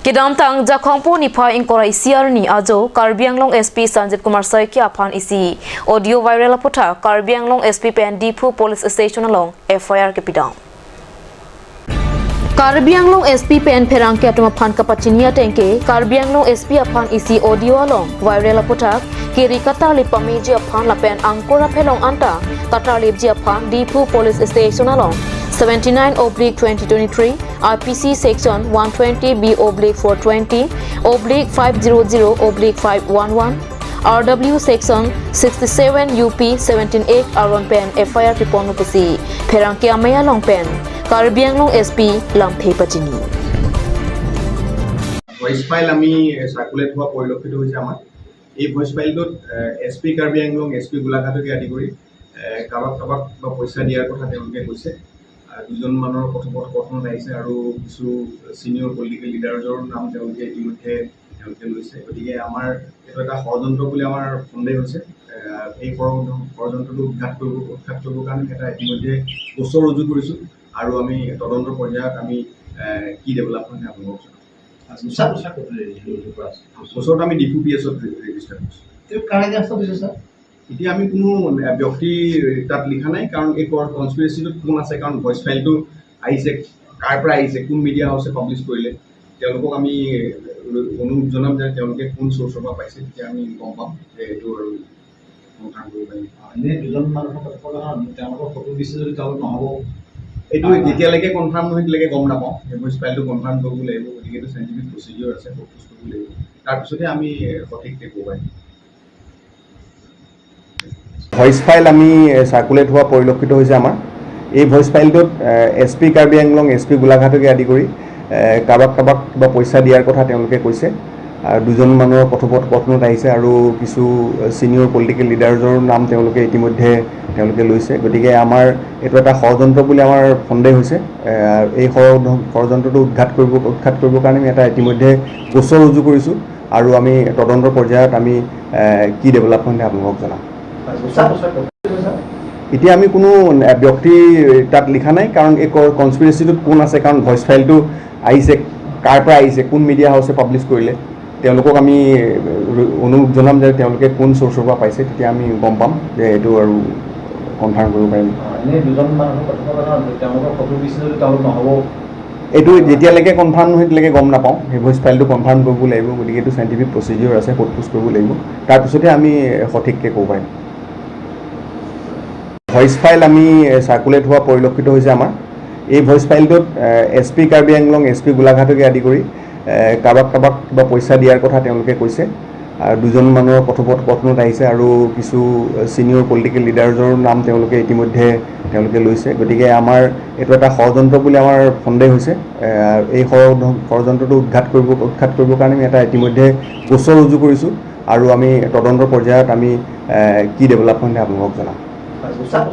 Kidam tang jakhongpu nipa ingkora isiar ni ajo Karbi Anglong SP Sanjeev Kumar Saikia phan isi audio viral apotha Karbi Anglong SP pen Diphu Police Station along FIR ke pidang Karbi Anglong SP pen pherang ke atma phan kapachinia tengke Karbi Anglong SP aphan isi audio along viral apotha kiri katarli pameji aphan lapen angkora phelong anta katarli ji aphan Diphu Police Station along 79/2023 IPC section 120B/420/500/511 RW section 67 UP 17A aron pen FIR piponu pisi pherang ke amaya long pen Karbi Anglong SP Lamphe Pachini. Voice file আমি circulate হোৱা পৰিলক্ষিত হৈছে। আমাৰ এই voice ফাইলটোত S P Karbi Anglong, S P গোলাঘাটকে আদি কৰি কাৰোবাক কাৰোবাক বা পইচা দিয়াৰ কথা তেওঁলোকে কৈছে। দুজন মানুহৰ কথোপকথনত আহিছে আৰু কিছু ছিনিয়ৰ পলিটিকেল লিডাৰ্ছৰ নাম তেওঁলোকে ইতিমধ্যে তেওঁলোকে লৈছে। গতিকে আমাৰ এইটো এটা ষড়যন্ত্ৰ বুলি আমাৰ সন্দেহ হৈছে। এই ষড়যন্ত্ৰটো উৎখাত কৰিবৰ কাৰণে এটা ইতিমধ্যে গোচৰ ৰুজু কৰিছোঁ আৰু আমি তদন্ত পৰ্যায়ত আমি কি ডেভেলপমেণ্ট আপোনালোকক জনাম। গোচৰ ক'ত ৰুজু কৰা আছে? গোচৰটো আমি ডিফু পি এছত ৰেজিষ্টাৰ কৰিছোঁ। তেওঁ কাৰ এগেইনষ্টত দিছে ছাৰ? এতিয়া আমি কোনো ব্যক্তি তাত লিখা নাই, কাৰণ এই কনস্পিৰেচিটোত কোন আছে, কাৰণ ভইচ ফাইলটো আহিছে কাৰ পৰা আহিছে, কোন মিডিয়া হাউচে পাব্লিছ কৰিলে, তেওঁলোকক আমি অনুৰোধ জনাম যে তেওঁলোকে কোন চ'ৰ্চৰ পৰা পাইছে। তেতিয়া আমি গম পাম যে এইটো আৰু কনফাৰ্ম কৰিব পাৰিম। এনেই দুজন মানুহৰ কথোপকথনত তেওঁলোকৰ ফটো দিছে যদি তেওঁলোক নহ'ব। এইটো যেতিয়ালৈকে কনফাৰ্ম নহয়, তেতিয়ালৈকে গম নাপাওঁ। সেই ভইচ ফাইলটো কনফাৰ্ম কৰিব লাগিব। গতিকে এইটো চাইণ্টিফিক প্ৰচিডিঅ'ৰ আছে, প্ৰপ'জ কৰিব লাগিব, তাৰপিছতহে আমি সঠিককৈ ক'ব পাৰিম। ভইচ ফাইল আমি চাৰ্কুলেট হোৱা পৰিলক্ষিত হৈছে। আমাৰ এই ভইচ ফাইলটোত S P Karbi Anglong, S P গোলাঘাটকে আদি কৰি কাৰোবাক কাৰোবাক কিবা পইচা দিয়াৰ কথা তেওঁলোকে কৈছে। আৰু দুজন মানুহৰ কথোপকথনত আহিছে আৰু কিছু ছিনিয়ৰ পলিটিকেল লিডাৰ্ছৰ নাম তেওঁলোকে ইতিমধ্যে তেওঁলোকে লৈছে। গতিকে আমাৰ এইটো এটা ষড়যন্ত্ৰ বুলি আমাৰ সন্দেহ হৈছে। এই ষড়যন্ত্ৰটো উৎখাত কৰিবৰ কাৰণে আমি এটা ইতিমধ্যে গোচৰ ৰুজু কৰিছোঁ আৰু আমি তদন্ত পৰ্যায়ত আমি কি ডেভেলপমেণ্ট আপোনালোকক জনাম। গোচৰ ক'ত দিছে ছাৰ? এতিয়া আমি কোনো ব্যক্তি তাত লিখা নাই, কাৰণ এই কনস্পিৰেচিটোত কোন আছে, কাৰণ ভইচ ফাইলটো আহিছে কাৰ পৰা আহিছে, কোন মিডিয়া হাউচে পাব্লিছ কৰিলে, তেওঁলোকক আমি অনুৰোধ জনাম যে তেওঁলোকে কোন চ'ৰ্চৰ পৰা পাইছে। তেতিয়া আমি গম পাম যে এইটো আৰু কনফাৰ্ম কৰিব পাৰিম। এনেই দুজন মানুহৰ কথোপকথনত তেওঁলোকৰ ফটো দিছে যদি তেওঁলোক নহ'ব। এইটো যেতিয়ালৈকে কনফাৰ্ম নহয়, তেতিয়ালৈকে গম নাপাওঁ। সেই ভইচ ফাইলটো কনফাৰ্ম কৰিব লাগিব। গতিকে এইটো চাইণ্টিফিক প্ৰচিডিঅ'ৰ আছে, সোধ-পোছ কৰিব লাগিব, তাৰপিছতহে আমি সঠিককৈ ক'ব পাৰিম। ভইচ ফাইল আমি চাৰ্কুলেট হোৱা পৰিলক্ষিত হৈছে। আমাৰ এই ভইচ ফাইলটোত S P Karbi Anglong, S P গোলাঘাটকে আদি কৰি কাৰোবাক কাৰোবাক কিবা পইচা দিয়াৰ কথা তেওঁলোকে কৈছে। আৰু দুজন মানুহৰ কথোপকথনত আহিছে আৰু কিছু ছিনিয়ৰ পলিটিকেল লিডাৰ্ছৰ নাম তেওঁলোকে ইতিমধ্যে তেওঁলোকে লৈছে। গতিকে আমাৰ এইটো এটা ষড়যন্ত্ৰ বুলি আমাৰ সন্দেহ হৈছে। এই ষড়যন্ত্ৰটো উৎখাত কৰিবৰ কাৰণে আমি এটা ইতিমধ্যে গোচৰ ৰুজু কৰিছোঁ আৰু আমি তদন্ত পৰ্যায়ত আমি কি ডেভেলপমেণ্ট আপোনালোকক জনাম। গোচৰ